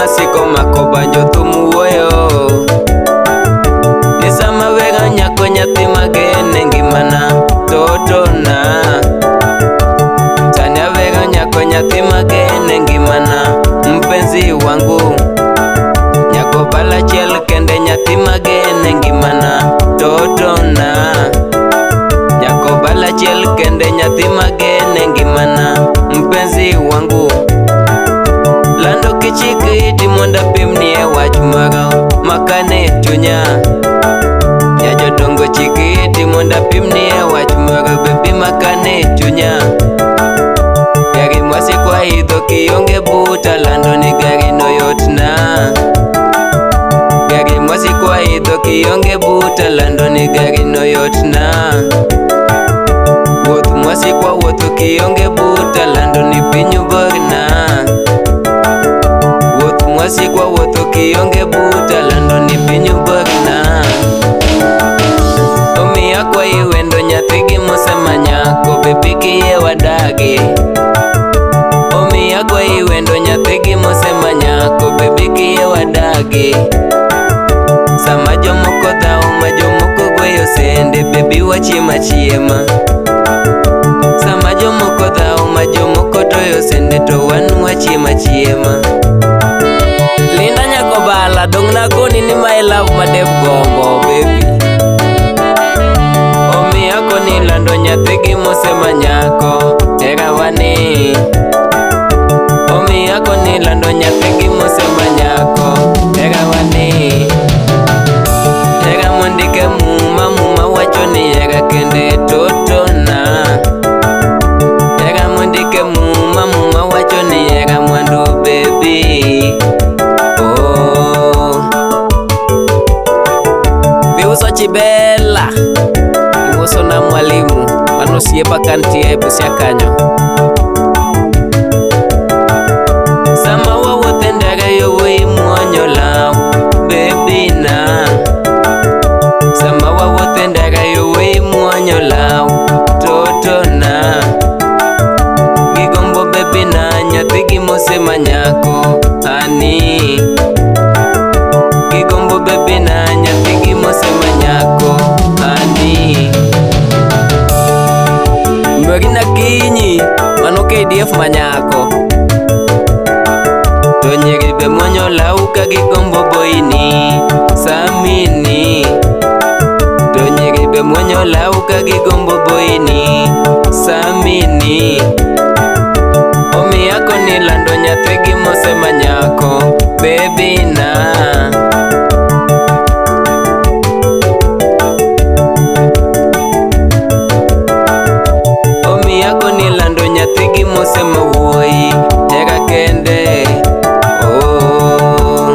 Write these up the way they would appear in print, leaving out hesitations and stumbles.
masiko mako banjo thum wuoyo. Ni sama wega nyako nyathi magene ngimana totona. Sani awego nyako nyathi magene ngimana mpenzi wangu. Nyako balachiel kende nyathi magene ngimana totona. Nyako balachiel kende nyathi magene ngimana mpenzi wangu. Lando kichik iti mondo apimnie wach moro makane chunya. Nyajodongo chik iti mondo apimnie wach moro bebi makane chunya. Gari mwasikwa idho kionge buta lando ni gari no yotna. Gari mwasikwa idho kionge buta lando ni gari no yotna. Wuoth mwasikwa wuotho kionge buta lando ni piny borna. Wuoth mwasikwa wuotho kionge buta lando ni piny borna. Omiyo akwayi wendo nyathi gi mosema nyako bebi kiyie wadagi. Omiyo akwayi wendo nyathi gi mosema nyako bebi kiyie wadagi. Sama jomoko dhawo ma jomoko gweyo sende bebi wachiemo achiema. Sama jomoko dhawo ma jomoko toyo sende to wan wachiemo achiema. Linda nyako bala dong' nagoni ni my love madeb gombo baby. Omiyo akoni lando nyathi gi mosema nyako hera wani. Omiyo akoni lando nyathi gi mosema nyako hera wani. Hera mondike muma, muma wacho ni hera kende totona. Hera mondike muma, muma wacho ni hera mwandu baby. Oh. Piuso Chibela Iuso na mwalimu mano osiepa kantie e Busia kanyo. Sama wawuotho e ndara yowuoyi muonyo law baby na. Sama wawuotho e ndara yowuoyi muonyo law totona. Gigombo baby na nyathi gi mosema nyako ani. Gigombo baby na nyathi gi mosema nyako ani. Marina Kinyi mano KDF manyako. To nyiri be muonyo law ka gigombo boyni Samini. To nyiri be muonyo law ka gigombo boyni Samini. Omiyo akoni lando nyathi gi mosema nyako baby na. Omiyo akoni lando nyathi gi mosema wuoyi hera kende. Oh.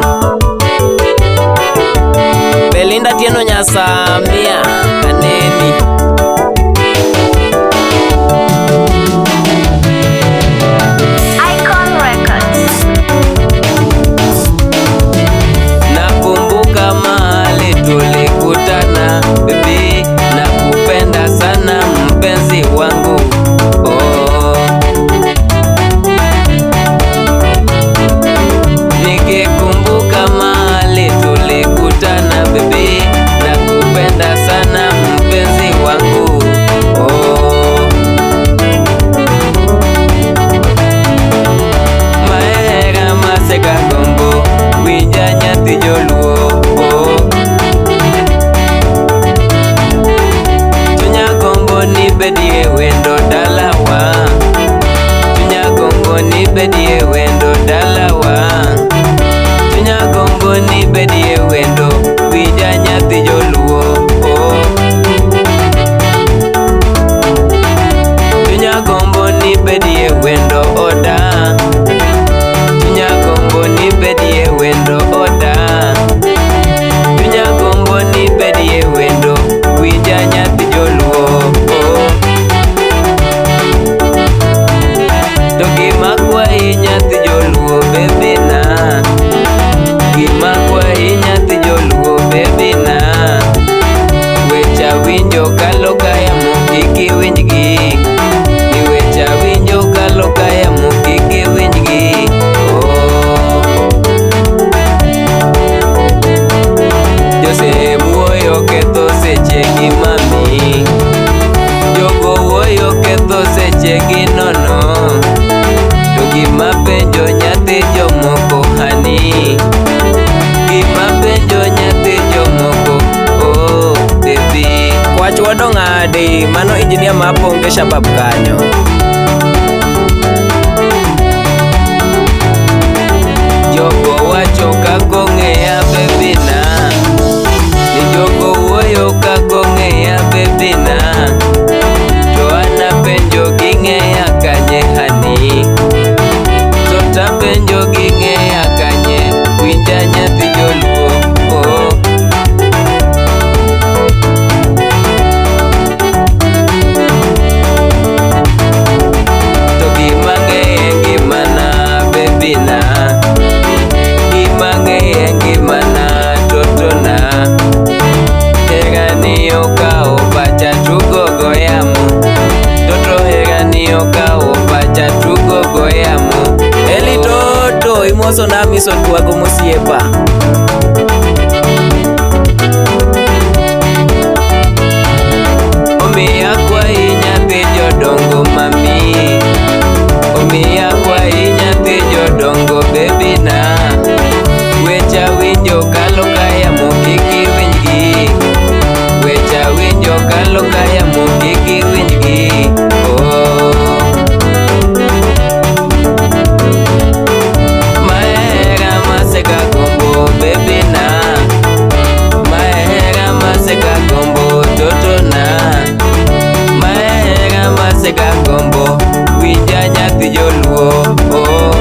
Belinda Tieno Nyasamia aneni. Icon Records. Nakumbuka mahali tulikutana baby, nakupenda sana mpenzi wangu. Oh. Nikikumbuka mahali tulikutana baby, nakupenda sana mpenzi wangu. Oh. Mahera maseka gombo winja nyathi joluo. Oh. Chunya gombo ni bedie wendo dalawa. Chunya gombo ni bedie wendo dalawa. Chunya gombo ni bedie wendo winja nyathi joluo. Oh. Chunya gombo ni bedie wendo oda. Chunya gombo ni bedie wendo oda. Chunya gombo ni bedie wendo winja nyathi joluo. Oh. To gima kwayi Gima penjo nyathi jomoko honey. Gima penjo nyathi jomoko, oh baby. Kwach wadong' adi, mano injinia ma ponge shabab kanyo. Jogo wacho kakong'eya baby na. Ni jogo wuoyo kakong'eya baby na. To an apenjo ging'eya kanye honey. To tapenjo ging'eya kanye, winja nyathi joluo, oh. To gima ng'eye ngimana baby na. Gima ng'eye ngimana totona. Herani okawo pacha tugo go yamo. Toto herani okawo pacha tugo go yamo. Eli toto imoso na mison kwago mosiepa. Omiya akwayi nyathi jodongo mami. Omiya akwayi nyathi jodongo baby na. Wecha winjo kalo ka yamo kik iwinjgi. Wecha winjo kalo ka yamo kik iwinjgi. Oh. Mahera maseka gombo baby na. Mahera maseka gombo toto na. Mahera maseka gombo winja nyathi joluo, oh.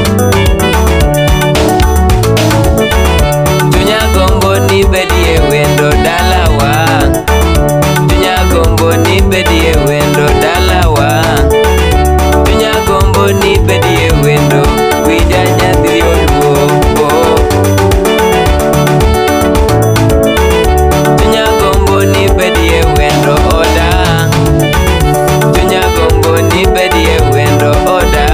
Chunya gombo ni bedie wendo dalawa. Chunya gombo ni bedie wendo dalawa. Chunya gombo ni bedie wendo winja nyathi joluo, oh. Chunya gombo ni bedie wendo oda. Chunya gombo ni bedie wendo oda.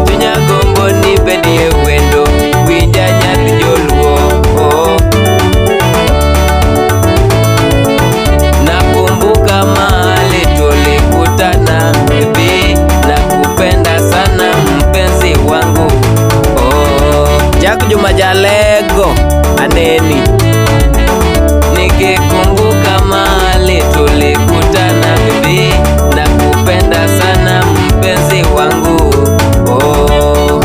Chunya gombo ni bedie wendo winja nyathi joluo, oh. Nakumbuka mahali tulikutana baby, nakupenda sana mpenzi wangu, oh. Jack Juma Jalego aneni. Nikikumbuka mahali tulikutana baby, nakupenda sana mpenzi wangu, oh.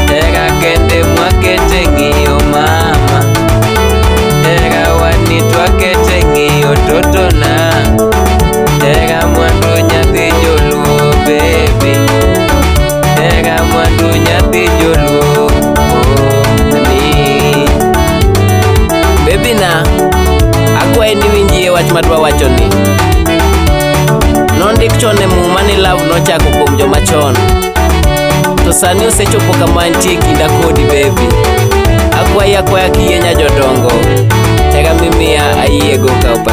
Hera kende mwakete ng'iyo mama. Hera wani twakete ng'iyo totona. Hera mwandu nyathi joluo baby. Hera mwandu nyathi joluo, oh, ni. Baby na, akwayi ni winjie wach madwa wachoni. Nondik chon e muma ni love nochako kuom joma chon. To sani osechopo kama antie kinda kodi baby. Akwayi akwaya kiyie nya jodongo. Hera mimiya ayiego ka ok